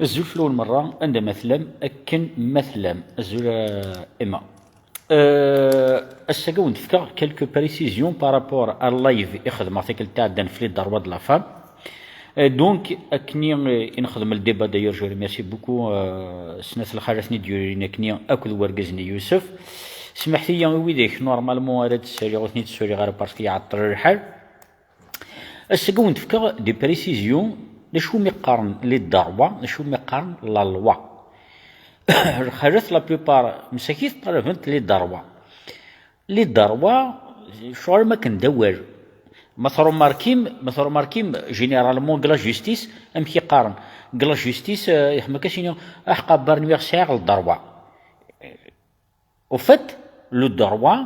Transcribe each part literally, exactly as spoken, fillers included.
Azul fell-awen merra, anda ma tellam, akken ma tellam. Azul a Emma. Euh, ass-agi ad wen-d-fkeɣ quelques précisions par rapport à live i xedmeɣ tikkelt iɛeddan f les droits de la femme. Euh, donc, akken i, euh, i nexdem le débat, d'ailleurs, je remercie beaucoup, euh, snat lxalat-nni d-yurin akken akked wergaz-nni Yusef. Smeḥt-iyi i widak, normalement, ara d-ssaliɣ, ur ten-id-ssaliɣ ara parce que iɛeṭṭel lḥal. Ass-agi ad wen-d-fkeɣ des précisions, d acu umi qqaren les droits, d acu umi qqaren la loi. Lxalat, la plupart msakit ṭalabent les droits. Les droits, ccɣel am akken d awal. Ma tṛumarkim, ma tṛumarkim, généralement, deg la justice, amek i qqaren? Deg la justice, euh, yeḥma-k-as ini, aḥeqq a Bernwiɣ, sɛiɣ le droit. Au fait, le droit,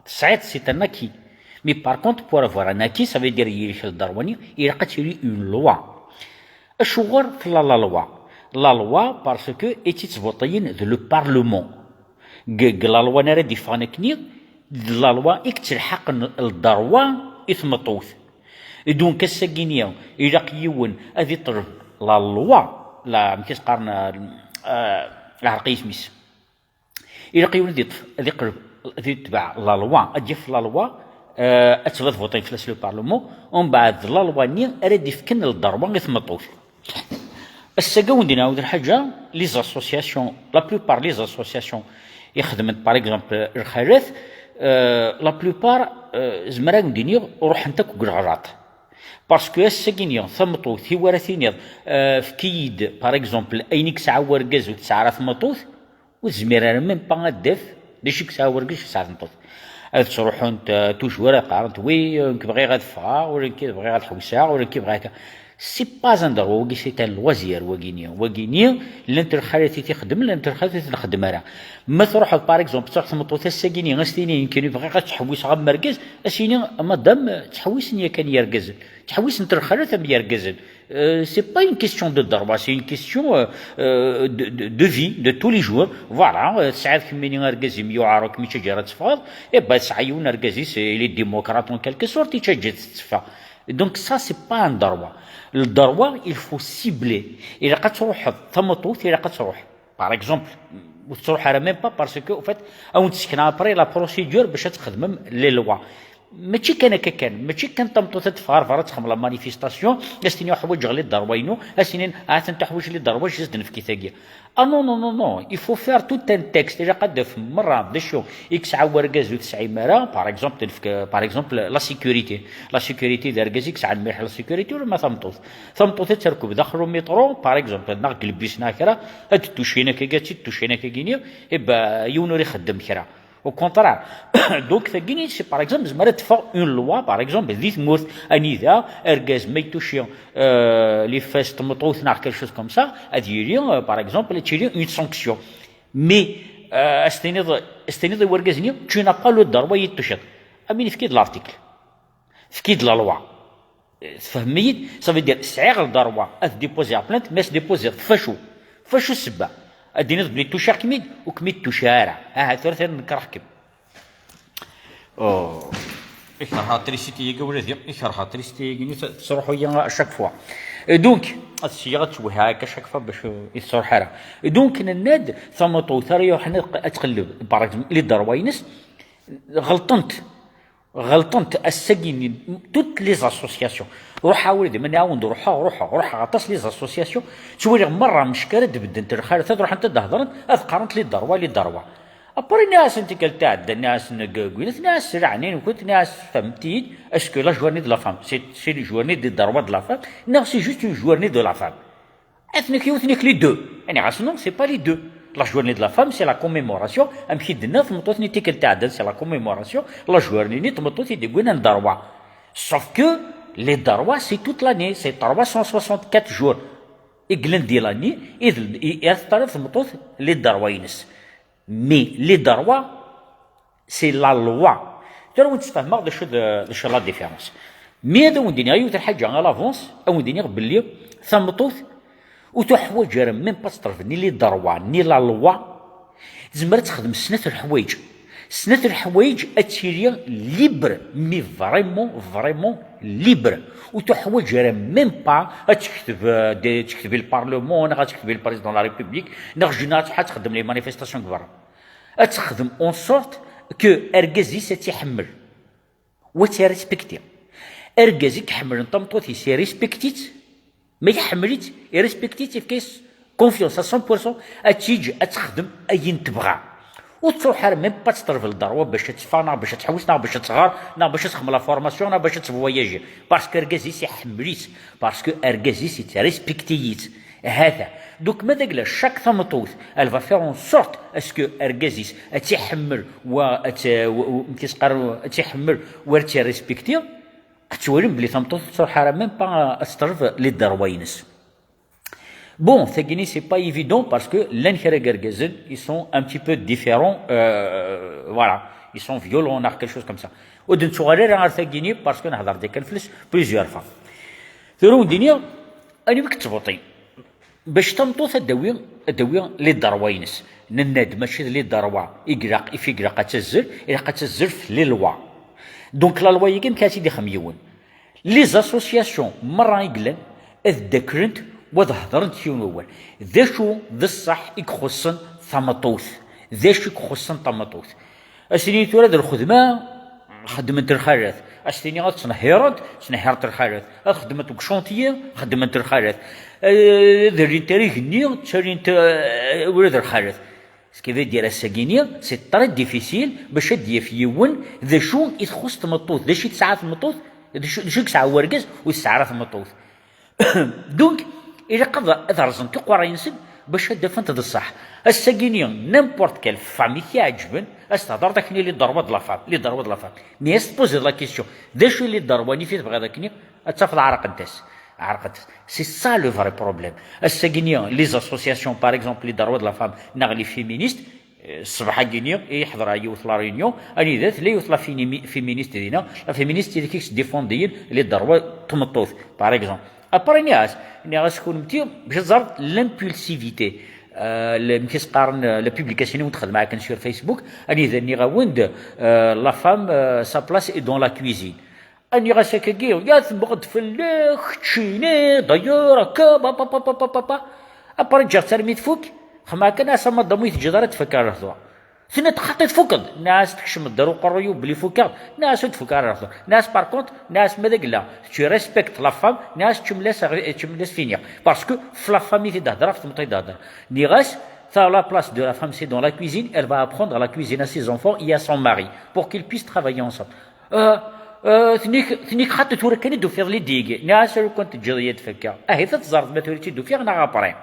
tesɛiḍ, c'est un acquis. Mais par contre, pour avoir un acquis, ça veut dire yili le droit-nni, ilaq ad tili une loi. Acuɣer tella la loi? La loi, parce que i tt-ittbuṭiyen d le parlement. Deg, deg la loi-nni ara d-iffɣen akkenni, d la loi i yettelḥaqen le droit i tmeṭṭut. Et donc, ass-agi-nni, ilaq yiwen ad iṭleb la loi, la, amek i s-qqaren, euh, euh, ɛreq-iyi isem-is. Ilaq yiwen ad iṭṭef, ad iqleb, ad itbeɛ la loi, ad yaf la loi, euh, ad tebda tvuṭin fell-as le parlement, umbeɛd la loi-nni ara d-ifken le droit i tmeṭṭut. Ass-agi ad wen-d-nɛawed lḥaǧa, les associations, la plupart les associations i xedment, par exemple, lxalat, euh, la plupart, euh, zemreɣ ad wen-d-iniɣ, ruḥent akk deg leɣlaṭ. Parce que ass-agi-nni, tameṭṭut, i wara tiniḍ, euh, efk-iyi-d, par exemple, ayen i yesɛa wergaz ur tesɛi ara tmeṭṭut, ur tezmir ara même pas ad d-taf d acu i yesɛa wergaz, acu i tesɛa tmeṭṭut. Ad ttruḥunt, euh, toujours ad qqarent, oui, euh, nekk bɣiɣ ad ffɣeɣ, ula nekk bɣiɣ ad ḥewseɣ, ula nekk bɣiɣ akka. C'est pas un droit, wagi, c'est un loisir, wagini. Wagini, llant lxalat i t-ixeddmen, llant lxalat i t-nxeddem ara. Ma truḥeḍ, par exemple, truḥ tmeṭṭut ass-agi-nni, ad s-tini, nekkini bɣiɣ ad ttḥewwiseɣ am wergaz, ad s-yini, madame, ttḥewwisen yakan yergazen. Ttḥewwisent lxalat am yergazen. Euh, c'est pas une question de droit, c'est une question, euh, euh, de, de, de vie, de tous les jours. Voilà, euh, tesɛiḍ kemmini argaz-im yuɛer-ik, mi ttaǧǧa ara teffɣeḍ, eh ben, tesɛa yiwen argaz-is, il est démocrate en quelque sorte, ittaǧǧa-tt teffeɣ. Donc ça, c'est pas un droit. Le droit, il faut cibler. Ilaq ad truḥeḍ, tameṭṭut, ilaq ad truḥ. Par exemple, ur tettruḥ ara même pas parce que, au fait, ad wen-d-sekneɣ après la procédure bac ad txedmem les lois. Mačči kan akka kan, mačči kan tameṭṭut ad teffeɣ ɣer berra ad txedem la manifestation, ad s-tini ḥwaǧeɣ les droits-inu, ad s-inin, ah, atan teḥwaǧ les droits, juste nefk-it-agi. Ah non, non, non, non, il faut faire tout un texte, ilaq ad d-tafem merra d acu i yesɛa wergaz ur tesɛim ara, par exemple, nefk, par exemple, la sécurité. La sécurité d argaz i yesɛan mliḥ la sécurité, ula ma tameṭṭut. Tameṭṭut ad terkeb daxel umiṭru, par exemple, neɣ deg lbis neɣ kra, ad d-tucin akkagi, ad tt-id-tucin akkagi-nni, eh ben, yiwen ur ixeddem kra. Au contraire. Donc, tagini, c'est, par exemple, zemreɣ ad d-teffeɣ une loi, par exemple, di tmurt, anida, argaz, ma yettuci, euh, les fesses, tmeṭṭut, neɣ quelque chose comme ça, ad yili, euh, par exemple, ad tili une sanction. Mais, euh, ad s-tiniḍ, ad s-tiniḍ i wergaz-nni, tu n'as pas le droit ad yi-d-tuciḍ. Amin, efk-iyi-d l'article. Efk-iyi-d la loi. Tfehmem-iyi-d? Ça veut dire, sɛiɣ le droit ad déposer plainte, mais ad déposer facu? Facu ssebba? Ad d-tiniḍ belli tuciɣ-kem-id, ur kem-id-tuci ara. Aha, tura, tura nekreɣ-kem. Oh. Ikerha trisiti-yagi ula d, ikerha trisiti-yagi, tettruḥu-yi à chaque fois. Et donc, ad syiɣ ad ttwehhiɣ akka chaque fois bac ur tettruḥ ara. Et donc, nenna-d, tameṭṭut ara iruḥen ad, ad tqelleb, par exemple, les droits-ines, ɣelṭent. Ɣelṭent ass-agi-nni, toutes les associations. Ruḥ, a wladi, ma nɛawen-d, ruḥeɣ, ruḥeɣ, ruḥeɣ, aṭas les associations. Ttwaliɣ merra mecka ara d-beddent lxalat, ad ruḥent ad d-hedrent, ad qqarent les droits, les droits. Après, nniɣ-asen tikkelt iɛeddan, nniɣ-asen deg, deg winat, nniɣ-as s leɛnaya-nkent, nniɣ-as, fehmemt-iyi-d, est-ce que la journée de la femme, c'est, c'est une journée des droits de la femme, neɣ c'est juste une journée de la femme? Ethnic, ethnic, les deux. Nniɣ-as non, c'est pas les deux. La journée de la femme, c'est la commémoration. Amek i d-tenna tmeṭṭut-nni tikkelt iɛeddan, c'est la commémoration. La journée-nni n tmeṭṭut i d-yewwin les droits. Sauf que les droits, c'est toute l'année, c'est trois cent soixante-quatre jours. I yellan di l'année, i d, i, i teṭṭalab tmeṭṭut les droits-ines. Mais les droits, c'est la loi. Tura ad wen-d-sfehmeɣ d acu d, d acu la différence. Mais ad wen-d-iniɣ yiwet lḥaǧa à l'avance, ad wen-d-iniɣ belli tameṭṭut ur tuḥwaǧ ara même pas ad teṭleb ni les droits, ni la loi. Tezmer ad texdem snat leḥwayeǧ. Snat leḥwayeǧ ad tili libre, mais vraiment, vraiment libre. Ur tuḥwaǧ ara même pas ad tekteb, euh, des- ad tekteb i le parlement, neɣ ad tekteb i le président de la République, neɣ je ne sais pas, ad texdem les manifestations deg berra. Ad texdem en sorte que argaz-is ad tt-iḥemmel, wa ad tt-irrespecti. Argaz i iḥemmlen tameṭṭut-is irrespecti-tt, ma iḥemmel-itt, irrespecti-tt, yefka-yas confiance à cent pour cent, ad tt-yeǧǧ ad texdem ayen tebɣa. Ur tettruḥ ara même pas ad teṭṭerf le droit bac ad teffeɣ, neɣ bac ad tḥewwes, neɣ bac ad tɣer, neɣ bac ad texdem la formation, neɣ bac ad tvoyager. Parce que argaz-is iḥemmel-itt, parce que argaz-is yettrespekti-yi-tt. Hata. Donc, ma d agla, chaque tameṭṭut, elle va faire en sorte à ce que argaz-is ad tt-iḥemmel, wa ad tt-, wa- wa- amek i s-qqaren, ad tt-iḥemmel, wa ad tt-irrespecti, ad tettwalim belli tameṭṭut ur tettruḥ ara même pas ad teṭṭerf les droits-ines. Bon, tagini, c'est pas évident parce que llan kra n yergazen, ils sont un petit peu différents, euh, voilà, ils sont violents, neɣ quelque chose comme ça. Ur d-nettuɣal ara ar tagini parce que nehḍer-d yakan fell-as plusieurs fois. Tura wen-d-iniɣ, anwi i yettbuṭin? Bac tameṭṭut ad d-tawi, ad d-tawi les droits-ines. Nenna-d mačči d les droits i ilaq, i ilaq ad tazzel, ilaq ad tazzel f les lois. Donc la loi-agi amek ara tt-id-ixdem yiwen? Les associations merra i yellan ad ddaklent u ad hedrent s yiwen wawal. D acu d ṣṣeḥ i ixuṣṣen tameṭṭut? D acu i ixuṣṣen tameṭṭut? Ad s-tini tura d lxedma, xeddment lxalat. Ad s-tini ad ttnehhirent, ttnehhirent lxalat. Ad xeddment deg chantier, xeddment lxalat. Eh, ad rrint ar igenni, ttalint, eh, ula d lxalat. Ce qui veut dire, ass-agi-ni, c'est très difficile bac ad d-yaf yiwen d acu i txuṣṣ tmeṭṭut, d acu i tesɛa tmeṭṭut, d acu, d acu i yesɛa urgaz ur tesɛa ara tmeṭṭut. Donc, ilaq ad, ad rẓent iqerray-nsen bac ad d-afent d ṣṣeḥ. Ass-agi-ni, n'importe quelle femme i k-iɛeǧben, ad s-thedreḍ akken i les droits de la femme, les droits de la femme. Mais ad s-tposeḍ la question, d acu i les droits-nni i tebɣiḍ akken ad tafeḍ ɛerqent-as. Ɛerqent-as. C'est ça le vrai problème. Ass-agi-ni, les associations, par exemple, les droits de la femme, neɣ les féministes, euh, ṣṣbeḥ-agi-ni i yeḥḍer yiwet la réunion, anida tella yiwet la fini-, féministe dina, la féministe i d-défendiyen les droits n tmeṭṭut, par exemple. Après, nniɣ-as, nniɣ-as kunemti, bac ad teẓreḍ l'impulsivité, euh, le, amek i s-qqaren, euh, la publication i wen-d-xedmeɣ akken sur Facebook, anida nniɣ-awen-d, euh, la femme, euh, sa place est dans la cuisine. Nniɣ-as akkagi, ya temmɣeḍ fell-ak, keččini, d'ailleurs, akka, pa, pa, pa. Après, ǧǧiɣ-tt armi tfuk, xedmeɣ kan, as a madame, ur yi-teǧǧiḍ ara ad d-fakkeɣ lehdur. Tenna-d xaṭi, tfukeḍ. Nniɣ-as tekcem-d ar uqerruy-iw belli fukeɣ. Nniɣ-as ur d-fukeɣ ara lehdur. Nniɣ-as par contre, nniɣ-as ma d agla, tu respectes la femme, nniɣ-as kemmel-as, kemmel-as fini. Parce que f la femme i t-id-hedreɣ, f tmeṭṭut i d-hedreɣ. Nniɣ-as, ta, la place de la femme, c'est dans la cuisine, elle va apprendre à la cuisine à ses enfants et à son mari, pour qu'ils puissent travailler ensemble. Euh, euh, tenna-k, tenna-k xaṭi, tura kan i d-tufiḍ l'idée-agi. Nniɣ-as, lukan teǧǧiḍ-iyi ad d-fakkeɣ. Ahi, ad teẓreḍ ma tura i tt-id-ufiɣ neɣ après.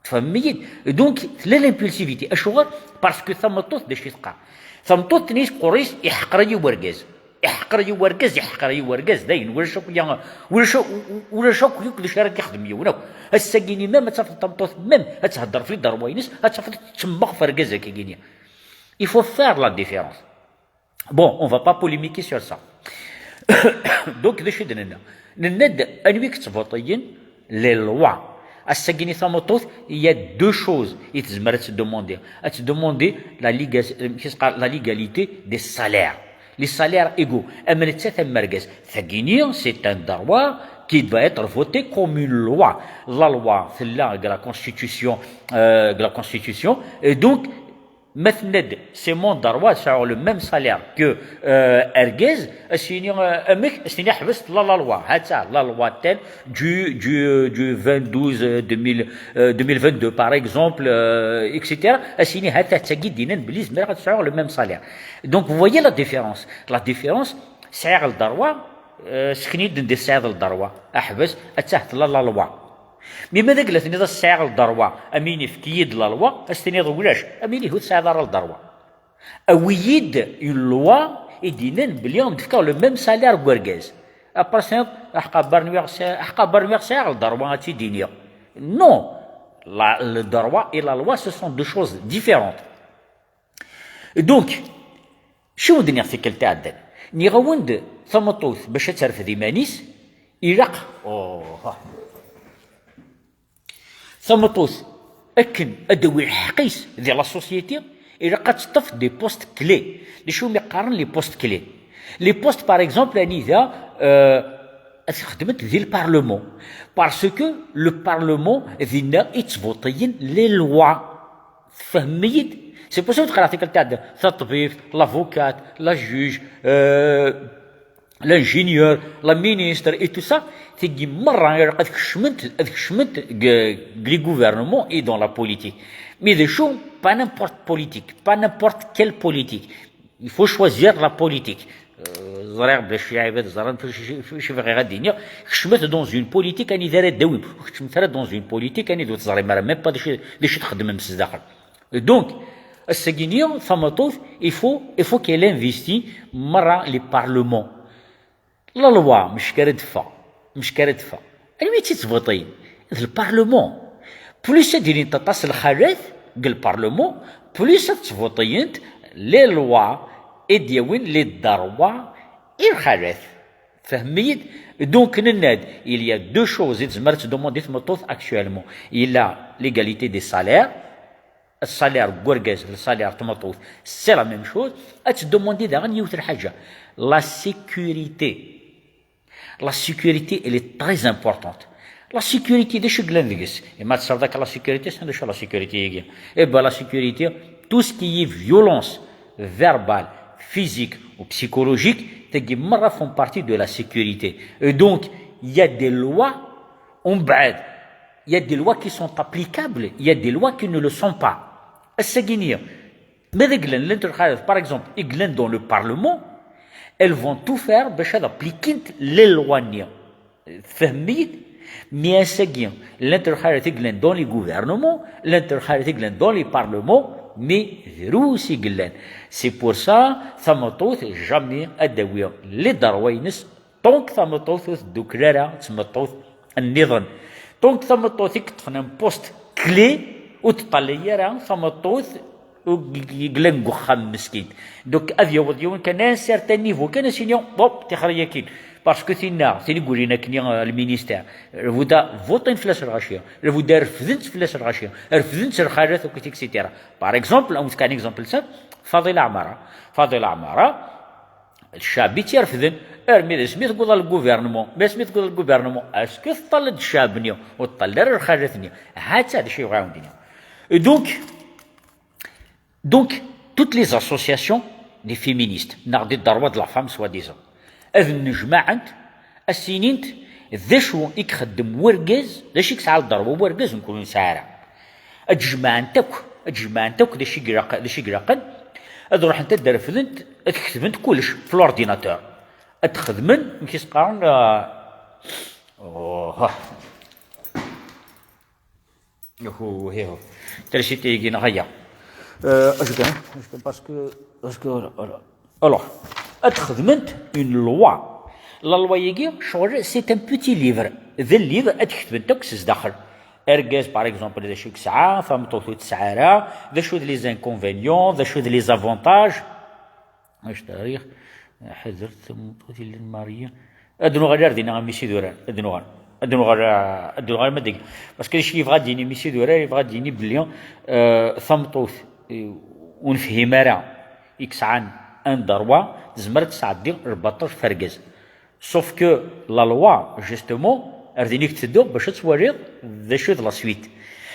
Tfehmem-iyi-d? Donc, tella l'impulsivité. Acuɣer? Parce que tameṭṭut d acu i teqqar? Tameṭṭut tenna-k qerru-is iḥqer-iyi urgaz. Iḥqer-iyi urgaz, iḥqer-iyi urgaz, dayen, ulac akk ya-, ulac a-, ulac akk yakk d acu ara k-ixdem yiwen akk. Ass-agi-ni même ad tafeḍ tameṭṭut même ad thedder f les droits-ines, ad tafeḍ ttemmeɣ f urgaz akkagi-ni. Il faut faire la différence. Bon, on va pas polémiquer sur ça. Donc, d acu i d-nenna? Nenna-d anwi i yettbuṭiyen? Les lois. Ass-agi-ni tameṭṭut, il y a deux choses i tezmer ad tt-demander. Ad tt-demander la léga-, euh, qu'est-ce que, la légalité des salaires. Les salaires égaux. Am nettat am argaz. Tagini, c'est un droit qui doit être voté comme une loi. La loi, c'est là, de la constitution, euh, de la constitution. Et donc, ma tenna-d, c'est mon droit, sɛuɣ le même salaire que, euh, argaz, as-yini, euh, amek, as-tini ḥbes la, la loi, ha-tt-a, la loi telle du, du, du vingt douze, euh, deux mille, euh, deux mille vingt-deux, par exemple, euh, et cetera. As-yini, ha-tt-a, d tagi d-yennan belli zemreɣ ad sɛuɣ le même salaire. Donc, vous voyez la différence. La différence, sɛiɣ le droit, euh, sken-iyi-d anda tesɛiḍ le droit. Ḥbes, ha-tt-a, la, la loi. Mi ma d agla tenniḍ-as sɛiɣ le droit, am win ifk-iyi-d la loi, as-tiniḍ ulac, am win ihi ur tesɛiḍ ara le droit. Awi-yi-d une loi i d-yennan belli am d-fkeɣ le même salaire n urgaz. Après, tenniḍ, aḥqaber nwiɣ sɛi-, aḥqaber nwiɣ sɛiɣ le droit ad tt-id-iniɣ. Non, la, le droit et la loi, ce sont deux choses différentes. Donc, acu wen-d-nniɣ tikkelt iɛeddan? Nniɣ-awen-d tameṭṭut bac ad terfed iman-is, ilaq, oh, ha. Tameṭṭut akken ad d-tawi lḥeqq-is di la société, Ilaq ad teṭṭef des postes clés. D acu umi qqaren les postes clés? Les postes, par exemple, anida euh, ad xedment di le parlement, parce que le parlement dinna i ttvuṭiyen les lois. Tfehmem-iyi-d? C'est pour ça que qqareɣ tikkelt tɛedda, taṭbibt, l'avocate, la juge, euh, l'ingénieur, la ministre et tout ça, tigi merra ilaq ad kecment, ad kecment deg, deg les gouvernements et dans la politique. Mais d acu, pas n'importe politique, pas n'importe quelle politique. Il faut choisir la politique. Euh, ẓriɣ bac iɛibad ẓran acu bɣiɣ ad d-iniɣ. Kecmet dans une politique anida ara d-tawim, ur kecmet ara dans une politique anida ur teẓrim ara même pas d acu, d acu txeddmem s daxel. Donc, ass-agi-nni, tameṭṭut, il faut, il faut qu'elle investit merra les parlements. La loi, mecka ara d-teffeɣ, mecka ara d-teffeɣ. Anwa i tt-ittvuṭin? D le parlement. Plus ad ilint aṭas lxalat deg le parlement, plus ad ttvuṭiyent les lois i d-yawin les droits i lxalat. Tfehmem-iyi-d? Donc, nenna-d, il y a deux choses i tezmer ad tdemandi tmeṭṭut actuellement. Il y a l'égalité des salaires, le salaire n urgaz d le salaire n tmeṭṭut, c'est la même chose. Ad tdemandi daɣen yiwet lḥaǧa, la sécurité. La sécurité, elle est très importante. La sécurité, d acu i yellan deg-s? Et ma tesɛiḍ akka la sécurité, c'est d acu la sécurité-agi? Eh ben, la sécurité, tout ce qui est violence verbale, physique ou psychologique, tagi merra font partie de la sécurité. Et donc, il y a des lois, on brède. Il y a des lois qui sont applicables, il y a des lois qui ne le sont pas. Ass-agi-nni, ma d aglan, l'entrée, par exemple, aglan dans le parlement, elles vont tout faire bac ad appliquent les lois-nni. Tfehmem-iyi-d? Mais ass-agi, l'entrée aglan dans les gouvernements, l'entrée aglan dans les parlements, mais drus i yellan. C'est pour ça, tameṭṭut, jamais ad d-tawi les droits-ines, donc tameṭṭut ur teddukel ara d tmeṭṭut nniḍen. Donc tameṭṭut i yeṭṭfen un poste clé ur teṭṭalay ara tameṭṭut ur yellan deg uxxam meskin. Donc ad yaweḍ yiwen kan à un certain niveau kan ad s-yini, bon, tixer yakin. Parce que tinna, tin i yulin akken, euh, le ministère, lbuda votin fell-as lɣaci, lbuda refdent fell-as lɣaci, refdent lxalat akk, et cetera. Par exemple, ad wen-fkeɣ un exemple simple, Fadil Amara. Fadil Amara, ccɛeb i tt-irefden, armi d asmi tewweḍ ɣer le gouvernement. Mi asmi tewweḍ ɣer le gouvernement, est-ce que teṭṭal-d ccɛeb-nni? Ur teṭṭal ara lxalat-nni. Ha-tt-a d acu yebɣa ad wen-d-iniɣ. Et donc, donc, toutes les associations des féministes, neɣ des droits de la femme, soi-disant, ad nnejmaɛent, ad s-inint d acu i ixeddem wergaz, d acu i yesɛa le droit wergaz, nekkni ur nesɛi ara. Ad jemɛent akk, ad jemɛent akk d acu i ilaq-, d acu i ilaqen, ad ruḥent ad d-refdent, ad ketbent kullec f l'ordinateur. Ad xedmen, amek i s-qqaren, euh, oh, ah. Ihu, ihu. Trisiti-agi neɣ aya. Euh, acu kan, acu kan, parce que, parce que, voilà. Alors, ad xedment une loi. La loi-agi, ccɣel, c'est un petit livre. D livre, ad ketbent akk s zdaxel. Argaz, par exemple, d acu i yesɛa, tameṭṭut ur tesɛi ara, d acu d les inconvénients, d acu d les avantages. Actariɣ, ḥadret tameṭṭut yellan mariya. Ad nuɣal ar dinna a mmi-s idurar, ad nuɣal. Ad nuɣal, ad nuɣal ma deg. Parce que d acu yebɣa ad d-yini mmi-s idurar, yebɣa ad d-yini belli, euh, tameṭṭut, euh, ur nefhim ara, i yesɛan un droit, tezmer ad tesɛeddi lbaṭel f urgaz. Sauf que la loi, justement, ar din i tetteddu bac ad twaliḍ d acu d la suite.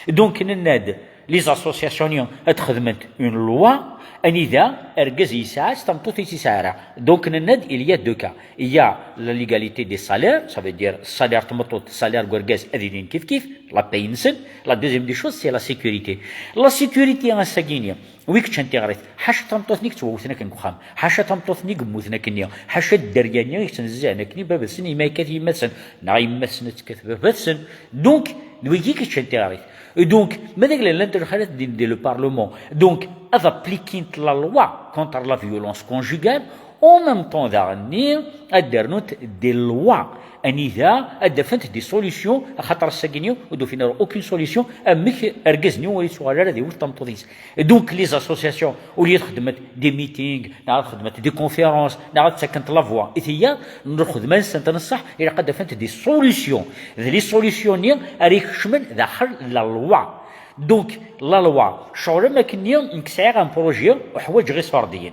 Donc, nenna-d, les associations-nni ad xedment une loi, anida argaz yesɛa-tt, tameṭṭut ur tt-yesɛi ara. Donc, nenna-d, il y a deux cas. Il y a la légalité des salaires, ça veut dire salaire n tmeṭṭut, salaire n urgaz, ad ilin kifkif, la paye-nsen. La deuxième des choses, c'est la sécurité. La sécurité, ass-agi-nni, wi yeččan tiɣrit, ḥaca tameṭṭut-nni i yettwawten akken deg uxxam, ḥaca tameṭṭut-nni i yemmuten akkenni, ḥaca dderya-nni i yettnezzehen akkenni baba-tsen, imi yekkat yemma-tsen, neɣ yemma-tsen ad tekkat baba-tsen. Donc, d wigi i yeččan tiɣrit. Donc, ma d aglan llant lxalat di, di le parlement. Donc, ad appliquent la loi contre la violence conjugale, en même temps daɣenni ad d-rnunt des lois anida ad d-afent des solutions, axaṭer ass-agi-nni ur d-ufin ara aucune solution amek argaz-nni ur yettuɣal ara ad iwet tameṭṭut-is. Donc, les associations, au lieu ad xedment des meetings, neɣ ad xedment des conférences, neɣ ad ttakent la voix i tiyaḍ, lxedma-nsent n ṣṣeḥ, ilaq ad d-afent des solutions. D les solutions-nni ara ikecmen daxel la loi. Donc, la loi, ccɣel am akken-nni, nekk sɛiɣ un projet, uḥwaǧeɣ iṣurdiyen.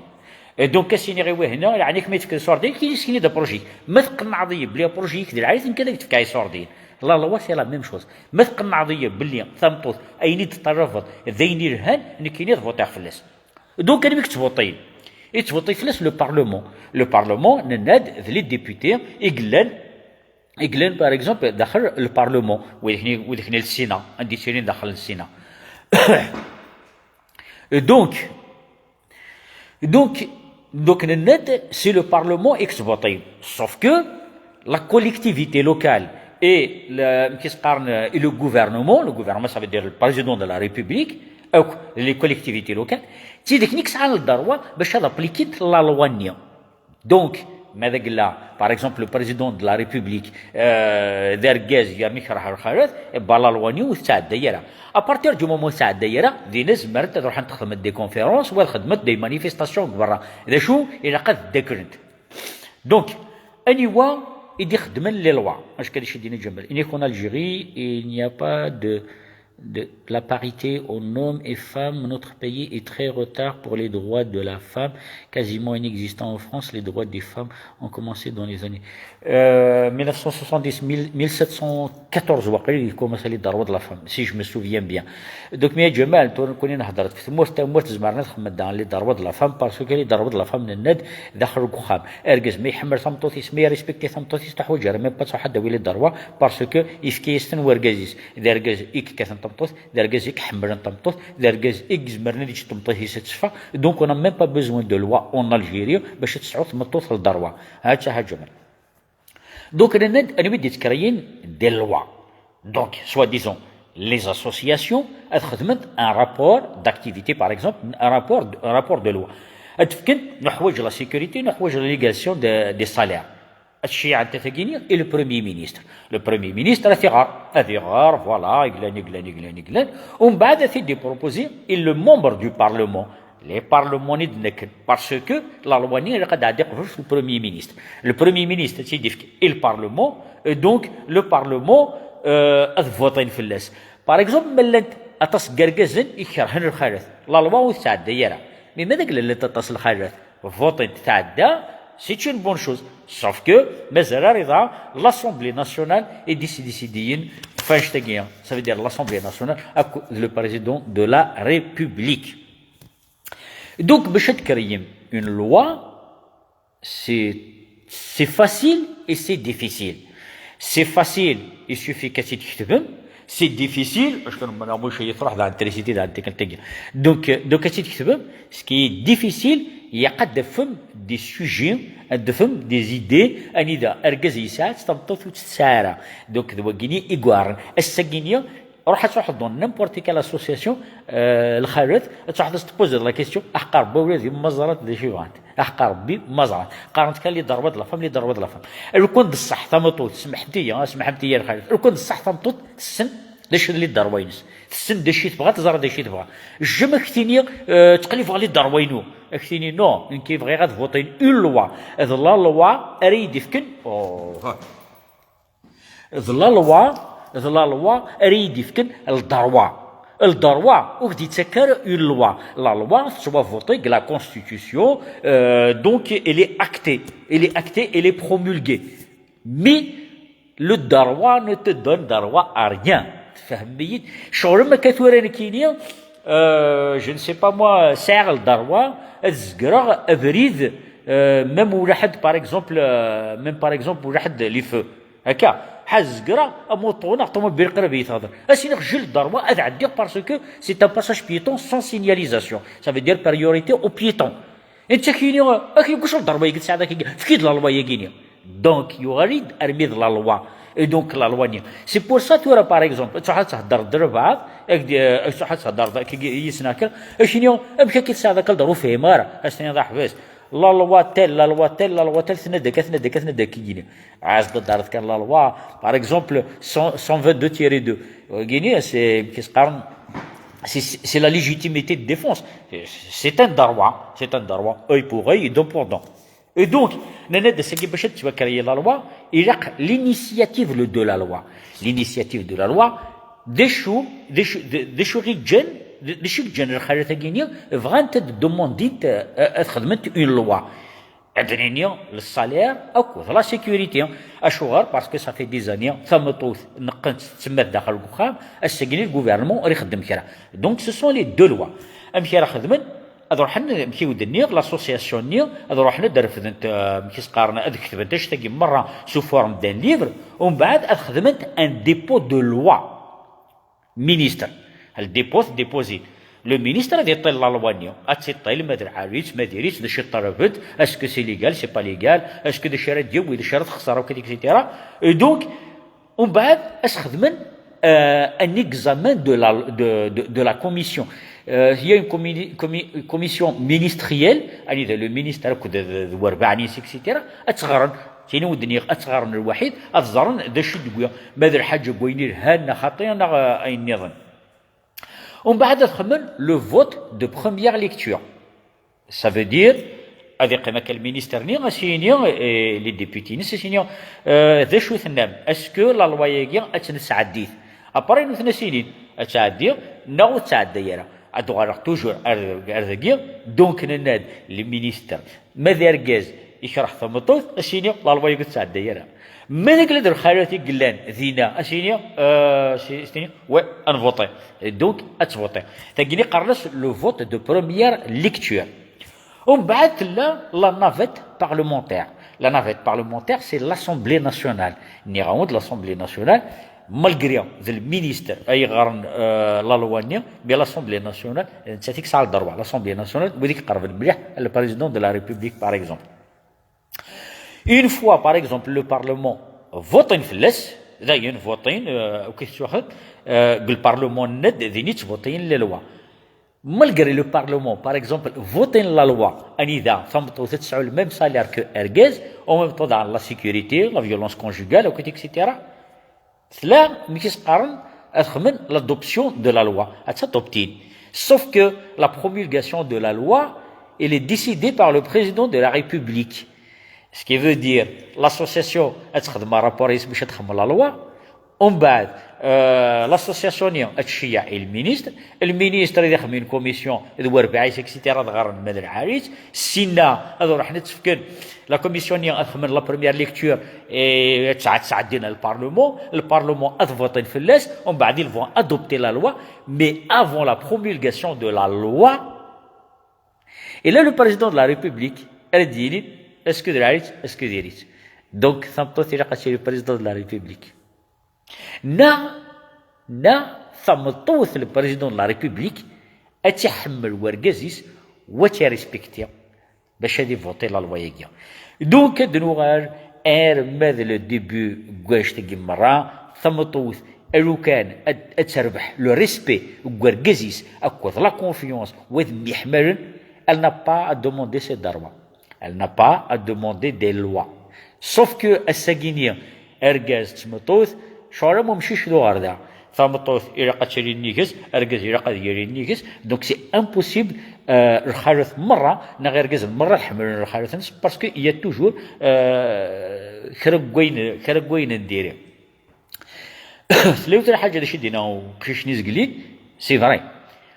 Et donc, as-iniɣ i wihna, yeɛni kem-, ma tefkiḍ iṣurdiyen, kini skin-id apṛuji. Ma tqennɛeḍ-iyi belli apṛuji-ik d lɛali, nekk ad ak-d-fkeɣ iṣurdiyen. La loi, c'est la même chose. Ma tqennɛeḍ-iyi belli tameṭṭut, ayen i d-teṭṭalabeḍ d ayen ilhan, nekkini ad votiɣ fell-as. Donc, anwi i yettvuṭin? Yettvuṭi fell-as le Parlement. Le Parlement, nenna-d, d les députés i yellan, i yellan, par exemple, daxel le Parlement, wid-nni, wid-nni le Sénat, anda yettilin daxel le Sénat. Donc, donc, donc, nenna-d, c'est le Parlement i yettvuṭin. Sauf que la collectivité locale et le, qu'est-ce qu'on, et le gouvernement, le gouvernement, ça veut dire le président de la République, akk les collectivités locales, d tid-nni i yesɛan le droit bac ad appliquent la loi-nni. Donc, ma d agella, par exemple, le président de la République, euh, d argaz yerna ikreh lxalat, eh ben, la loi-nni ur tettɛedday ara. À partir du moment ur tettɛedday ara, dinna zemrent ad ruḥent xedment des conférences, wa ad xedment des manifestations deg berra. D acu? Ilaq ad ddaklent. Donc, aniwa i d-ixeddmen les lois? Acu akka d-icedden Ǧamal? Il n'y a qu'en Algérie, il n'y a pas de, de la parité en hommes et femmes. Notre pays est très retard pour les droits de la femme, quasiment inexistant en France. Les droits des femmes ont commencé dans les années, euh, mille neuf cent soixante-dix, mille, mille sept cent quatorze, waqil, il commence les droits de la femme, si je me souviens bien. Donc, mi a Ǧamal, tura nekkni nehder ɣef tmurt, tamurt zemren ad xedmen dan les droits de la femme, parce que les droits de la femme, nenna-d, daxel n uxxam. Argaz ma iḥemmel tameṭṭut-is, ma irrespecte tameṭṭut-is, ur teḥwaǧ ara même pas ad truḥ ad d-tawi les droits, parce que yefka-yas-ten wergaz-is. D argaz i yekkaten tameṭṭut, d argaz i iḥemmlen tameṭṭut, d argaz i izemren ad yeǧǧ tameṭṭut-is ad teffeɣ. Donc, on n'a même pas besoin de loi en Algérie bac ad tesɛu tmeṭṭut le droit. Ha-tt-a, ha Ǧamal. Donc, nenna-d, anwa i d-yettkeryin des lois? Donc, soi-disant, les associations ad xedment un rapport d'activité, par exemple, un rapport, un rapport de loi. Ad fkent, nuḥwaǧ la sécurité, nuḥwaǧ la légalisation de, des salaires. Ad ceyyɛent tagini i le Premier ministre. Le Premier ministre ad t-iɣer, ad iɣer, voilà, i yellan, i yellan, i yellan, i yellan. Umbeɛd ad t-id-iproposi i le membre du Parlement. Les parlements i d-nekken, parce que la loi-nni ilaq ad tɛeddi qbel le Premier ministre. Le Premier ministre ad tt-id-ifk i le Parlement, et donc le Parlement, euh, ad votin fell-as. Par exemple, ma llant aṭas n yergazen i ikerhen lxalat, la loi ur tettɛedday ara. Mais ma d agella llant aṭas n lxalat, votin tɛedda, c'est une bonne chose. Sauf que mazal ara yebɣa l'Assemblée nationale i d-yesdisidiyen ɣef annect-agi. Ça veut dire l'Assemblée nationale akked le président de la République. Donc, bac ad tkeryem une loi, c'est, c'est facile et c'est difficile. C'est facile, il suffit ad tt-id-tketbem. C'est difficile, parce que ma nɛmuc ad truḥ d l'électricité, d tikkelt-agi. Donc, euh, donc, ad tt-id-tketbem, ce qui est difficile, ilaq ad d-tafem des sujets, ad d-tafem des idées, anida argaz yesɛa-tt, tameṭṭut ur tt-tesɛi ara. Donc, d wagini i iweɛren. Ass-agini, ruḥ ad truḥeḍ dans n'importe quelle association, euh, lxalat, ad truḥeḍ ad s-tpozeḍ la question, aḥeqq Rebbi ula d yemma ẓrant d acu i bɣant. Aḥeqq Rebbi ma ẓrant. Qqarent kan les droits de la femme, les droits de la femme. Lukan d ṣṣeḥ tameṭṭut, semḥemt-iyi, ah, semḥemt-iyi a lxalat. Lukan d ṣṣeḥ tameṭṭut, tessen d acu d les droits-ines. Tessen d acu i tebɣa, teẓra d acu i tebɣa. Jamais ad k-tini, euh, ttqellibeɣ les droits-inu. Ad k-tini, non, nekk bɣiɣ ad votin une loi. D la loi ara yi-d-ifken, oh. D la loi, d la loi ara yi-d-ifken le droit. Le droit, ur k-d-yettak ara une loi. La loi tettwavoti deg la constitution, euh, donc elle est actée. Elle est actée, elle est promulguée. Mais le droit ne te donne droit à rien. Tfehmem-iyi-d? Ccɣel am akka tura nekkini, euh, je ne sais pas moi, sɛiɣ le droit ad zegreɣ abrid, euh, même ula ḥedd, par exemple, euh, même par exemple ula ḥedd les feux. Akka, ḥaz zegreɣ amuṭu neɣ ṭumubil qrib i yi-tehder. As-iniɣ j'ai le droit ad ɛeddiɣ parce que c'est un passage piéton sans signalisation. Ça veut dire priorité aux piétons. Netta kini, ak yegguc le droit-agi tesɛiḍ, ak efk-id la loi-agi-ni. Donc, yuɣal-id armi d la loi. Et donc, la loi-ni. C'est pour ça, tura, par exemple, ad truḥ ad tehder d lbaɛḍ, ak d-, ad truḥ ad tehder d, ak, yis-neɣ kan, ak ini, amek akka tesɛiḍ akka le droit, ur fhimeɣ ara. As-tiniḍ aḥbas. La loi telle, la loi telle, la loi telle, tenna-d akka, tenna-d akka, tenna-d akka, yini. Ɛaz d ddart kan la loi, par exemple, cent, cent vingt-deux tiret deux. Gini, c'est, qu'est-ce qu'on, c'est, c'est la légitimité de défense. C'est un droit, c'est un droit, œil pour œil et dent pour dent. Et donc, nenna-d ass-agi bac ad tettwaker la loi, ilaq l'initiative de la loi. L'initiative de la loi, D acu, d acu, d d acu i ǧǧan, d d acu i ǧǧan lxalat-agi-nni? Bɣant ad demandint, euh, ad xedment une loi. Ad d-nini le salaire akked la sécurité. Acuɣer? Parce que ça fait des années, tameṭṭut neqqen-tt, tettemmat daxel n uxxam, ass-agi le gouvernement ur ixeddem kra. Donc ce sont les deux lois. Amek ara xedmen? Ad ruḥen, amek i wen-d-nniɣ, l'association-nni, ad ruḥen ad refdent, euh, amek i s-qqaren, ad ketbent annect-agi merra sous forme d'un livre, umbeɛd ad xedment un dépôt de loi. Ministre. Le dépôt, déposer. Le ministre ad iṭṭil la loi-nni. Ad tt-iṭṭil, ma d lɛali-tt, ma diri-tt, d acu i ṭṭalabent, est-ce que c'est légal, c'est pas légal, est-ce que d acu ara d-yawi, d acu ara texṣer, akk, et cetera. Et donc, umbeɛd, ad s-xedmen, euh, un examen de la, de, de, de la commission. Euh, il y a une commi-, commi-, commission ministérielle, anida le ministre, akked d, d, d werbaɛ-nni, et cetera. Ad tt-ɣren, tini ur d-nniɣ, ad tt-ɣren lwaḥid, ad ẓren d acu i d-wwi. Ma d lḥaǧa n wayen ilhan, neɣ xaṭi, neɣ, euh, ayen nniḍen. Umbeɛd ad xedmen le vote de première lecture. Ça veut dire, ad iqqim akka lminister-nni, ad s-yini, eh, les députés-ines, ad s-yini, eh, d acu tennam? Est-ce que la loi-agi ad tt-nesɛeddi? Après, nutni ad s-inin, ad tɛeddi neɣ ur tettɛeddi ara. Ad uɣaleɣ toujours ar, ar dagi, donc nenna-d, le ministre, ma d argaz ikreh tameṭṭut, ad s-yini, la loi-agi ur tettɛeddi ara. Ma d agla d lxalat i yellan dinna, ad s-yini, eh, s-, s-, tini, ouais, ad nvuṭi. Et donc, ad tvuṭi. Tagini qqaren-as le vote de première lecture. Umbeɛd tella la navette parlementaire. La navette parlementaire, c'est l'Assemblée nationale. Nniɣ-awen-d l'Assemblée nationale, malgré d le ministre ay ɣren, euh, la loi-nni, mais l'Assemblée nationale, nettat i yesɛa le droit. L'Assemblée nationale, wid i iqerben mliḥ, le président de la République, par exemple. Une fois, par exemple, le Parlement votin fell-as, dayen votin, euh, akk i tettwaxed, euh, deg le Parlement-nni din i ttvotin la loi. Malgré le Parlement, par exemple, votin la loi, anida tameṭṭut ad tesɛu le même salaire que argaz, en même temps dans la sécurité, la violence conjugale, akk, et cetera. Tella, mi k-s-qqaren, ad xedmen l'adoption de la loi, ad tt-adoptin. Sauf que la promulgation de la loi, elle est décidée par le président de la République. Ce qui veut dire, l'association ad texdem rapport-is bac ad texdem la loi, umbeɛd, euh, l'association-nni ad tceyyeɛ i lministre, lministre ad ixdem une commission d werbaɛ-is, et cetera, ad ɣren ma d lɛali-tt, sinna ad ruḥen ad tt-fken, la commission-nni ad xedmen la première lecture, et ad tt-, ad tt-sɛeddin le Parlement, le Parlement ad votin fell-as, umbeɛd ils vont adopter la loi, mais avant la promulgation de la loi, et là le président de la République, ad d-yini, est-ce que d lɛali-tt, est-ce que diri-tt. Donc, tameṭṭut ilaq ad tili président de la République. Neɣ, neɣ tameṭṭut, le président de la République, ad tt-iḥemmel wergaz-is, u ad tt-irrespecti, bac ad ivuṭi la loi-agi. Donc, ad nuɣal arma d le début n wannect-agi merra, tameṭṭut, alukan ad, ad terbeḥ le respect n wergaz-is akked la confiance n wid myeḥmalen, elle n'a pas à demander ses droits. Elle n'a pas à demander des lois. Sauf que ass-agi-ni, argaz d tmeṭṭut, ccɣel am umcic d uɣerda. Tameṭṭut ilaq ad tili nnig-s, argaz ilaq ad yili nnig-s. Donc c'est impossible, euh, lxalat merra, neɣ irgazen merra ad ḥemmlen lxalat-nsen, parce que il y a toujours, euh, kra n wayen, kra n wayen n diri. Tella yiwet n lḥaǧa d acu i d-yenna uqcic-nni zgelli, c'est vrai.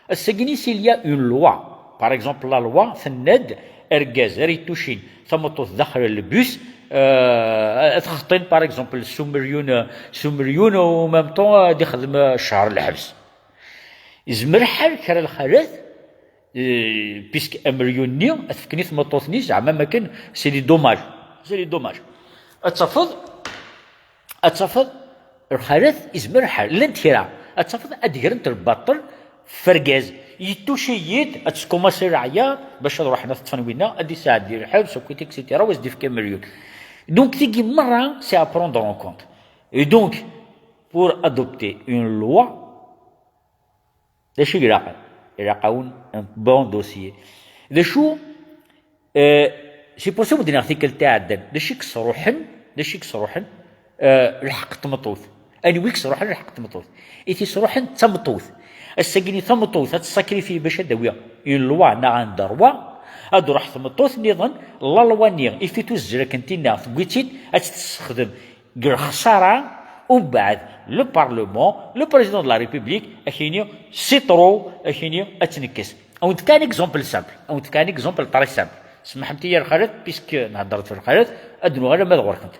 Ass-agi-ni, s'il y a une loi, par exemple, la loi tenna-d argaz ara yettucin tameṭṭut daxel n le bus, euh, ad t-xeṭṭin, par exemple, s umilyun, s umilyun, en même temps, ad ixdem, euh, ccher n lḥebs. Yezmer lḥal kra n lxalat, euh, puisque ameryun-nni ad t-fken i tmeṭṭut-nni, zeɛma am akken, c'est des dommages. C'est des dommages. Ad tafeḍ, ad tafeḍ, lxalat, yezmer lḥal, llant kra, ad tafeḍ ad d-grent lbaṭel f urgaz. Yettuci-yi-d, ad teskumasi leɛyaḍ, bac ad ruḥen ad t-ṭṭfen winna, ad d-isɛeddi lḥebs, akk, et cetera, u ad s-d-ifk ameryun. Donc, tigi merra, c'est à prendre en compte. Et donc, pour adopter une loi, d acu i ilaqen? Ilaq-awen un bon dossier. D acu, euh, c'est pour ça i d-nniɣ tikkelt iɛeddan, d acu i yesruḥen, d acu i yesruḥen, euh, lḥeqq n tmeṭṭut? Anwa i yesruḥen lḥeqq n tmeṭṭut? I t-yesruḥen d tameṭṭut. Ass-agi-ni tameṭṭut ad tessakrifi bac ad d-tawi une loi neɣ un droit, ad d-truḥ tmeṭṭut nniḍen, la loi-nni, i fit uzzel akken tinna, tewwi-tt-id, ad tt-tessexdem deg lexsara, Umbeɛd, le Parlement, le Président de la République, ad k-yini c'est trop, ad k-yini ad tt-nekkes. Ad wen-d-fkeɣ un exemple simple, ad wen-d-fkeɣ un exemple très simple. Semmḥemt-iyi a lxalat, puisque nhedder-d ɣef lxalat, ad nuɣal ama d ɣur-kent.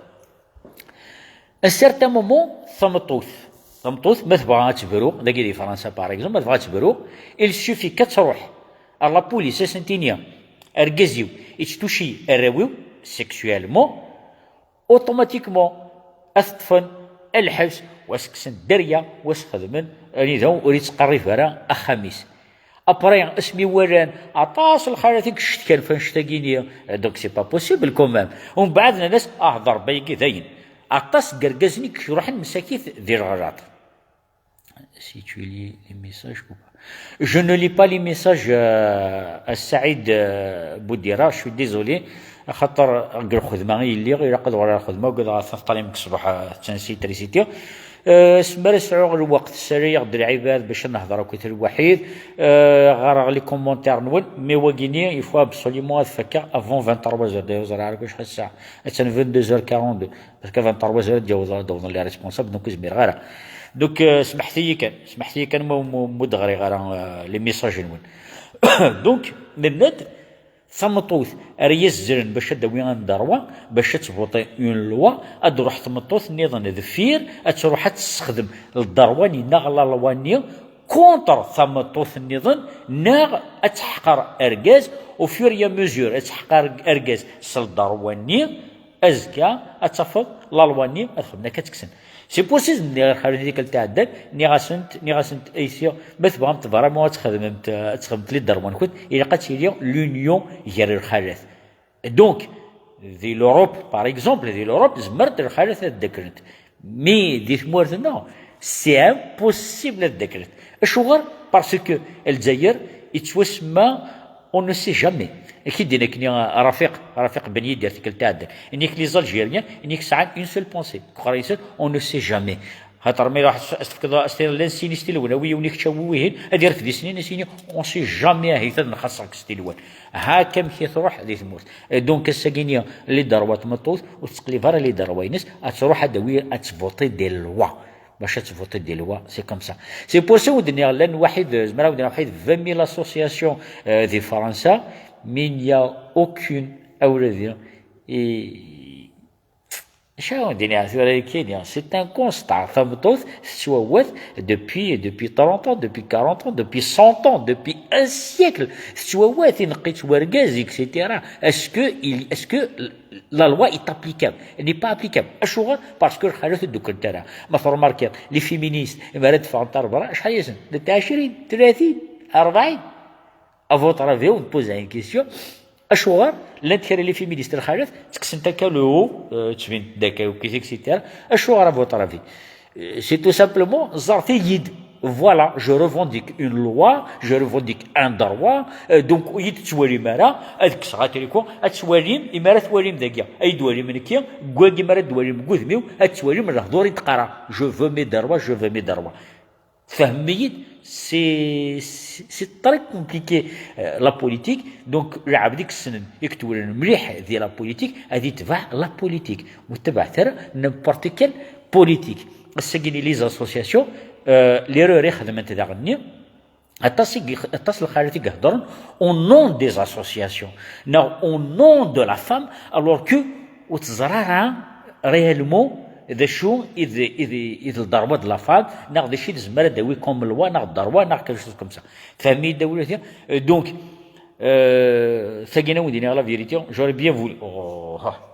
À un certain moment, tameṭṭut, tameṭṭut ma tebɣa ad tebru, dagi di Fransa par exemple, ma tebɣa ad tebru, il suffit kan ad truḥ ar la police, ad sen-tini argaz-iw yetttuci arraw-iw sexuellement, automatiquement ad t-ṭṭfen, ad t-ḥebsen, wa ad s-kksen dderya, wa ad s-xedmen anida ur yettqerrib ara axxam-is. Après, asmi walan aṭas n lxalat i yecetkan f annect-agi-nni, donc c'est pas possible quand même. Umbeɛd nnan-as, ah, d Rebbi-agi dayen. Aṭas n yergazen i iruḥen msakit di leɣlaṭ. Si tu lis les messages ou pas. Je ne lis pas les messages, euh, à Saïd, euh, Boudira, je suis désolé. Axaṭer deg lxedma i lliɣ, ilaq ad uɣaleɣ ar lxedma, ugadeɣ ad teṭṭalim deg ṣṣbeḥ, euh, d tansi trisiti. Euh, asmi ara sɛuɣ lweqt, ssarayeɣ-d lɛibad bac ad nehder akkit lwaḥid, euh, ɣareɣ les commentaires-nwen, mais wagini, il faut absolument ad fakkeɣ avant vingt-trois heures, d'ailleurs, ẓriɣ ara kullec ḥassa, attan vingt-deux heures quarante-deux. Parce que vingt-trois heures ad d-yaweḍ, ad d-awḍen les responsables, donc ur zmireɣ ara. Donc, euh, smeḥt-iyi kan, smeḥt-iyi kan ma, ma, ma ur d-ɣriɣ ara, euh, les messages-nwen. Donc, nenna-d, tameṭṭut ara yazzren bac ad d-tawi un droit, bac ad tvuṭi une loi, ad d-truḥ tmeṭṭut nniḍen deffir, ad truḥ ad tessexdem le droit-nni neɣ la loi-nni contre tameṭṭut nniḍen, neɣ ad teḥqer argaz, au fur et à mesure, ad teḥqer argaz s le droit-nni, azekka ad tafeḍ la loi-nni ad xedmen akka, ad tt-kksen. C'est pour ça, nniɣ i lxalat tikkelt iɛeddan, nniɣ-asent, nniɣ-asent, aysiɣ, ma tebɣamt vraiment ad txedmemt, ad txedmemt les droits-nkent, ilaq ad tili l'union gar lxalat. Donc, di l'Europe, par exemple, di l'Europe, zemrent lxalat ad ddakrent. Mais di tmurt-nneɣ, c'est impossible ad ddakrent. Acuɣer? Parce que Lezzayer yettwasemma on ne sait jamais. Ak-id-yenna akkenni Rafiq, Rafiq Ben Yidir tikkelt iɛeddan. Yenna-k les Algériens, yenna-k sɛan une seule pensée. Kexra-nsen, on ne sait jamais. Xaṭer ma iruḥ as-, as-tefkeḍ, as-tiniḍ llan sin iselwen, awi yiwen i kečč, awi wihin, ad irfed isnin, as-yini, on sait jamais, ahit ad nxaṣṣer deg iselwen. Hakk amek i truḥ di tmurt. Et donc, ass-agi-nni, les droits n tmeṭṭut, ur tettqellib ara les droits-ines, ad truḥ ad d-tawi, ad tvuṭi des lois. Bac ad tvuṭi des lois, c'est comme ça. C'est pour ça ur d-nniɣ, llan waḥid, zemreɣ ad d-nniɣ waḥid vingt mille associations, euh, di Fransa, mais il n'y a aucune, awla di, i, acu ara wen-d-iniɣ tura akka-nni? C'est un constat. Tameṭṭut tettwawat depuis, depuis trente ans, depuis quarante ans, depuis cent ans, depuis un siècle. Tettwawat, ineqq-itt wergaz, et cetera. Est-ce que il, est-ce que la loi est applicable? Elle n'est pas applicable. Acuɣer? Parce que lxalat ur ddukrent ara. Ma tṛumarkiḍ, les féministes, imi ara d-ffɣent ar berra, acḥal-asen? D ɛecrin, tlatin, rebɛin. À votre avis, on pose une question. Acuɣer llant kra les féministes lxalat ttekksent akka le haut, euh, ttbin-d akka, et cetera. Acuɣer, à votre avis? Euh, c'est tout simplement, ẓret-iyi-d. Voilà, je revendique une loi, je revendique un droit, euh, donc ur yi-d-tettwalim ara, ad kkseɣ atriku, ad twalim, imi ara twalim dagi, ad yi-d-twalim nekki, deg wagi mi ara d-twalim deg udem-iw, ad twalim lehdur i d-qqareɣ. Je veux mes droits, je veux mes droits. Tfehmem-iyi-d? C'est, c'est, c'est très compliqué, euh, la politique. Donc, lɛebd i yessnen, i yetwellan mliḥ di la politique, ad itbeɛ la politique. Ur ttabaɛet ara n'importe quelle politique. Ass-agi-nni les associations, euh, l'erreur i xedment daɣen-nni, aṭas i, aṭas n lxalat i iheddren au nom des associations, neɣ au nom de la femme, alors que ur teẓra ara réellement d acu i d, i d, i d le droit de la femme, neɣ d acu i tezmer ad d-tawi comme loi, neɣ droit, neɣ quelque chose comme ça. Tfehmem-iyi-d a wladi? Euh, donc, euh, tagi, ad wen-d-iniɣ la vérité, j'aurais bien voulu. Oh, ah.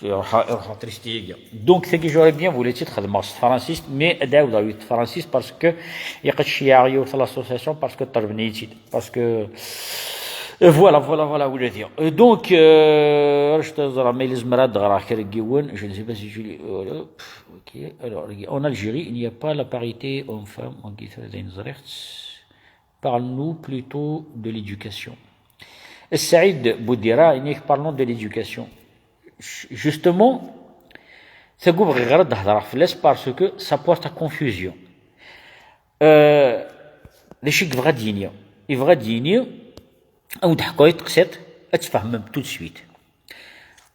Iruḥ, iruḥ triste-agi. Donc, tagi, j'aurais bien voulu ad tt-xedmeɣ s tefransist, mais ad ɛawdeɣ yiwet tefransist parce que ilaq ad ceyɛeɣ yiwet l'association, parce que ṭelben-iyi-tt-id. Parce que, euh, voilà, voilà, voilà, wladi. Euh, donc, euh, ara ẓreɣ ma yella zemreɣ ad d-ɣreɣ kra n yiwen, je ne sais pas si je lis, euh, pff, ok. Alors, en Algérie, il n'y a pas la parité homme-femme, en guise de, parle-nous plutôt de l'éducation. Saïd Boudira, yenna-k, parlons de l'éducation. Ju-, justement, tagi ur bɣiɣ ara ad d-hedreɣ fell-as parce que ça porte à confusion. Euh, d acu i yebɣa ad d-yini? Yebɣa ad d-yini, ad wen-d-ḥkuɣ i teqsiṭ, ad tfehmem tout de suite.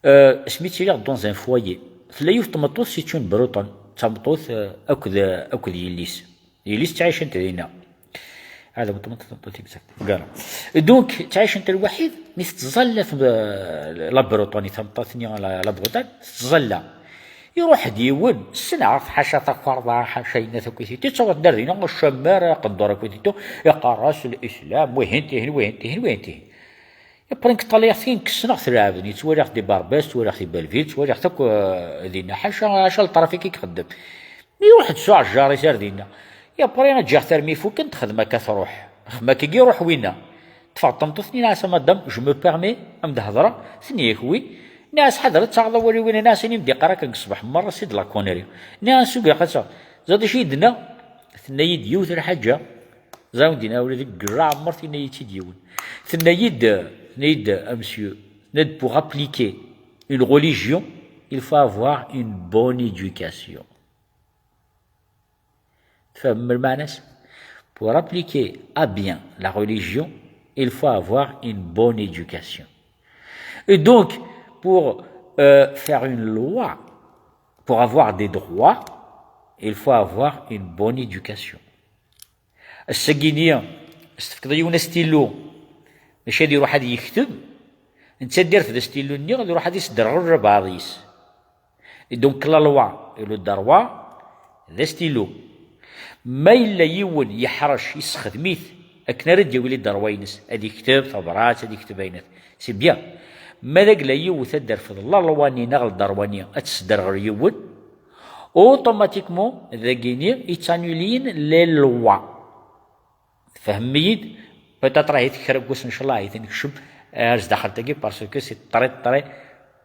Euh, asmi ttiliɣ dans un foyer, Tella yiwet tmeṭṭut, c'est une Bretonne, d tameṭṭut, euh, akked, akked yelli-s. Yelli-s ttɛicent dinna. Hada meṭṭut, meṭṭut, meṭṭut, voilà. Donc, ttɛicent lwaḥid, mi tettẓalla tem-, la Bretonne, tameṭṭut-nni, la, la Bretagne, tettẓalla. Iruḥ-d yiwen, ssneɣ-t, ḥaca takerḍa, ḥaca yenna takwitit, yettaweḍ-d ar dinna, ccamar, aqendur akwitit, iqqar-as lislam, wihin tihin, wihin tihin, wihin tihin. Après, nekk ṭṭalayeɣ-t-in, kkesneɣ-t lɛebd, ttwaliɣ-t di Barbès, ttwaliɣ-t di Belleville, ttwaliɣ-t akk, euh, dinna, ḥaca, ḥaca lṭrafik i ixeddem. Mi iruḥ-d s uɛejjar-is ar dinna. Et après, ǧǧiɣ-t armi fukken, texdem akka truḥ. Xdem akka i iruḥ winna. Ṭṭfeɣ-d tameṭṭut-nni, nniɣ-as: "A madame, je me permets, ad m-d-hedreɣ?" Tenna-yak: "Oui." Nniɣ-as: "Ḥader, ad taɣeḍ awal i winna." Nniɣ-as: "Ini-m-d iqqar akken deg ṣṣbeḥ merra, c'est de la connerie." Nniɣ-as: "Ugiɣ ad taɣeḍ." Ẓad acu i d-tenna? Tenna-yi-d yiwet lḥaǧa. Ẓer wen-d-yenna ula deg Greɛmer, tenna-yi-tt-id yiwen. Tenna-yi-d, tenna-yi-d, a monsieur, tenna-d: "Pour appliquer une religion, il faut avoir une bonne éducation." Tfehmem lmeɛna-s? Pour appliquer à bien la religion, il faut avoir une bonne éducation. Et donc, pour, euh, faire une loi, pour avoir des droits, il faut avoir une bonne éducation. Ass-agi-nni, s-tefkeḍ yiwen astilu, mačči ad iruḥ ad yekteb, netta ad d-irfed astilu-nni, ad iruḥ ad isderɣel albaɛḍ-is. Et donc, la loi et le droit, d astilu. Ma yella yiwen yeḥrec, yessexdem-it akken ara d-yawi les droits-ines, ad yekteb tabrat, ad yekteb ayen, c'est bien. Ma d agla yiwet ad d-terfed la loi-nni neɣ le droit-nni, ad tesderɣel yiwen, automatiquement, dagini, yettannulin les lois. Tfehmem-iyi-d? Peut-être ahi kra n wass, ncallah, ahi nekcem ar zdaxel-tagi, parce que c'est très, très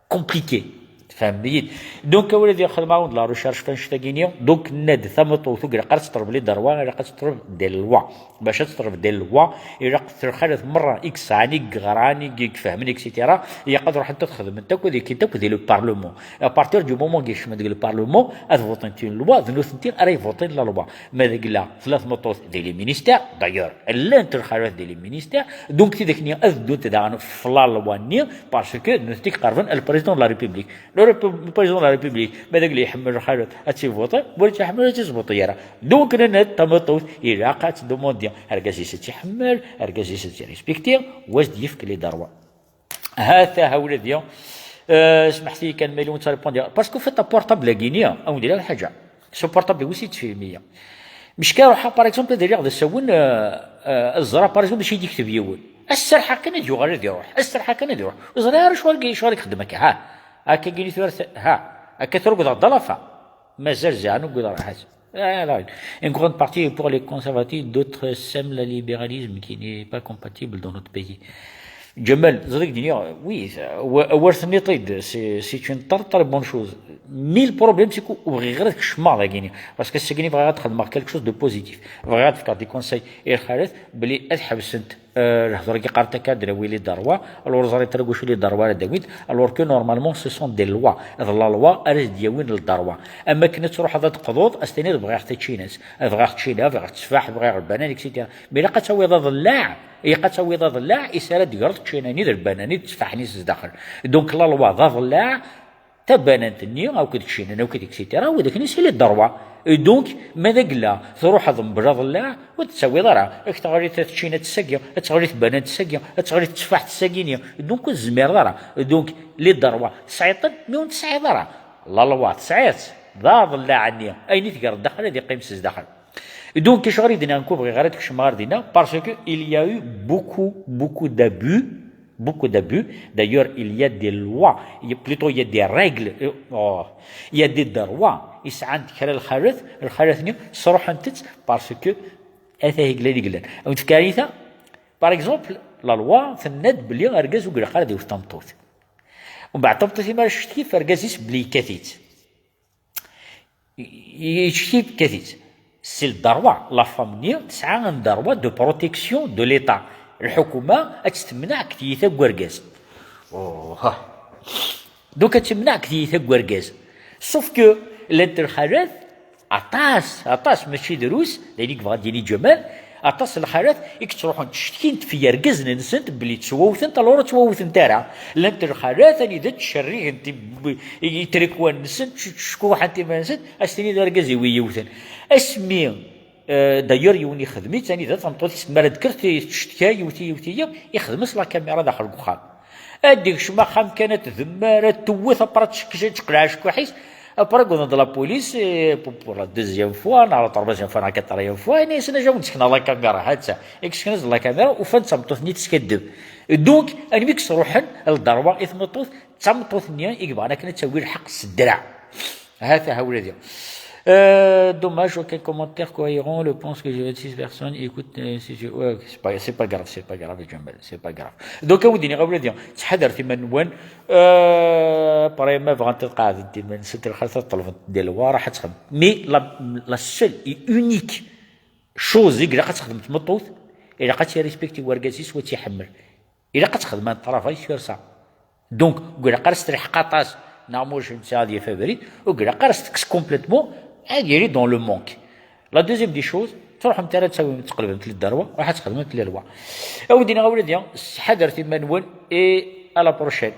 compliqué. Tfehmem-iyi-d? Donc, awal ad xedmeɣ-awen-d la recherche f annect-agi-nni. Donc, nenna-d tameṭṭut ur ilaq ara ad teṭṭreb les droits, ilaq ad teṭṭreb des lois. Bac ad teṭṭreb des lois, ilaq terxalat merra i yesɛan, i yeɣran, i yefehmen, et cetera. Ilaq ad ruḥent ad xedment akk, ad ikkent akk di le parlement. À partir du moment i kecment deg le parlement, ad votent une loi, d nutenti ara ivotin la loi. Ma d agla, tella tmeṭṭut di les ministères, d'ailleurs, llant lxalat di les ministères, donc tidak-nni ad ddunt daɣen f la loi-nni, parce que d nutenti iqerben le président de la République. Le rep-, le président de la République, ma d agla iḥemmel lxalat, ad tt-ivotin, ma ur tt-iḥemmel, ad tt-ivotin ara. Donc, nenna-d tameṭṭut, ilaq ad tdemandi argaz-is ad tt-iḥemmel, argaz-is ad tt-irespecti, u ad s-d-yefk les droits. Ha-t-a, ha ula d ya. Euh, smeḥt-iyi kan, ma yella ur ttrepondiɣ. Parce que, en fait, portable-agi-nni, ad wen-d-iniɣ lḥaǧa. Ce portable-agi, ur s-yettfilmi. Mecka ruḥeɣ, par exemple, ad iliɣ d asawen, euh, euh, ad ẓreɣ, par exemple, d acu i d-yekteb yiwen. Ad s-serḥeɣ kan ad yuɣal ad iruḥ. Ad s-serḥeɣ kan ad iruḥ. Ur ẓriɣ ara acuɣer, acuɣer i ixeddem akka. Ha. Akka-agi-nni tura, ha. Akka tura ugdeɣ-d à la fin. Mazal ziɛan ugdeɣ, ha-t. Ah, là, une grande partie est pour les conservatifs, d'autres sèment le libéralisme qui n'est pas compatible dans notre pays. Ǧamal, ẓriɣ d-iniɣ, oui, wa-, war tenniḍ-t-id, c'est, c'est une très, très bonne chose. Mais le problème, c'est que ur bɣiɣ ara ad kecmeɣ dagini. Parce que segini bɣiɣ ad xedmeɣ quelque chose de positif. Bɣiɣ ad fkeɣ des conseils i lxalat, belli ad ḥebsent Euh, lehdur-agi qqaren akka ad d-nawi les droits, alors ẓrant ara wacu les droits ara d-awint, alors que normalement ce sont des lois. D la loi ara d-yawin les droits. Am akken ad truḥeḍ ad d-teqḍuḍ, ad s-tiniḍ: "Bɣiɣ taččinat, bɣiɣ ččina, bɣiɣ tteffaḥ, bɣiɣ lbanan, et cetera." Mais ilaq ad tawiḍ aḍellaɛ, ilaq ad tawiḍ aḍellaɛ i s ara d-tegreḍ ččina-nni d lbanan-nni d tteffaḥ-nni s zdaxel. Donc la loi d aḍellaɛ, tabanant-nni, akked ččina-nni, akked et cetera, widak-nni c'est les droits. Et donc, ma d agla, truḥeḍ mebla aḍellaɛ, ur d-tettawiḍ ara. Ad teɣli tččina-s sagi, ad teɣli tbanant-s sagi, ad teɣli tteffaḥt-s sagi-nni. Donc, ur tezmireḍ ara. Donc, les droits, tesɛiḍ-ten, mais ur tesɛiḍ ara. La loi, tesɛiḍ-tt, d aḍellaɛ-nni. Ayen i tegreḍ daxel, ad iqqim s zdaxel. Et donc, acuɣer i d-nniɣ nekk ur bɣiɣ ara ad kecmeɣ ɣer dinna? Parce que il y a eu beaucoup, beaucoup d'abus, beaucoup d'abus. D'ailleurs, il y a des lois, il y a, plutôt, il y a des règles, euh, oh, il y a des droits. Yesɛan kra lxalat, lxalat-nni sruḥent-tt parce que ata yeglan i yellan. Ad wen-d-fkeɣ ayita, par exemple, la loi tenna-d belli argaz ur ilaq ara ad iwet tameṭṭut. Umbeɛd tameṭṭut-im ara tcetkif argaz-is belli yekkat-itt. Yettcikk-it. C'est le droit. La femme-nni tesɛa un droit de protection de l'État. Lḥukuma ad tt-temneɛ deg tiyita n wergaz. Oh, ha. Donc ad temneɛ deg tiyita n wergaz. Sauf que llant lxalat, aṭas, aṭas, mačči drus, d ayen i yebɣa ad d-yini Ǧamal, Aṭas n lxalat i yettruḥun ttcetkint f yergazen-nsent belli ttwawtent, alors ur ttwawtent ara. Llant lxalat anida ttcerrigent i, i, itrikwan-nsent, ttcekkuḥent iman-nsent, a s-tiniḍ argaz-iw i yiwten. Asmi, euh, d'ailleurs, yiwen ixdem-itt, anida tameṭṭut-is mi ara d-tekker, t-, tettcetki, yewwet-iyi, yewwet-iyi, ixdem-as la caméra daxel deg uxxam. Ad d-ikcem axxam kan, ad tdemmer, ad tewwet, après tcekk-, tceqleɛ acekkuḥ-is, après wwḍen-d la police, et pour, pour la deuxième fois, neɣ la troisième fois, neɣ quatrième fois, ini-asen aja wen-d-sekneɣ la caméra, ha-tt-a. I yesken-as la caméra, ufan d tameṭṭut-nni teskaddeb. Donc, anmi i yesruḥen lderwa i tmeṭṭut, d tameṭṭut-nni i yebɣan akken ad tawi lḥeqq s ddreɛ. Ha-t-a, ha ula d. Euh, dommage, aucun commentaire cohérent. Le pense que j'ai vingt-six personnes. Écoute, euh, si je, ouais, c'est pas, c'est pas grave, c'est pas grave, Jamal, c'est pas grave. Donc, a wi d-iniɣ a wladi, ttḥadaret iman-nwen. Euh, après, ma bɣant ad qeɛdent iman-nsent, lxalat ad ṭelbent des lois, raḥ ad texdem. Mais la, la seule et unique chose i ilaq ad texdem tmeṭṭut, ilaq ad tt-irrespecti wergaz-is, wa tt-iḥemmel. Ilaq ad texdem un travail sur ça. Donc, ur ilaq ara s-telḥeq aṭas, neɣ ma ulac netta ad yaf abrid, ur ilaq ara s-tekkes complètement, ad yili dans le manque. La deuxième des choses, truḥemt ara ad tawim, tqelbemt lderwa, ruḥ ad txedmemt les lois. A wi d-iniɣ a wladi, sḥadaret iman-nwen, et à la prochaine.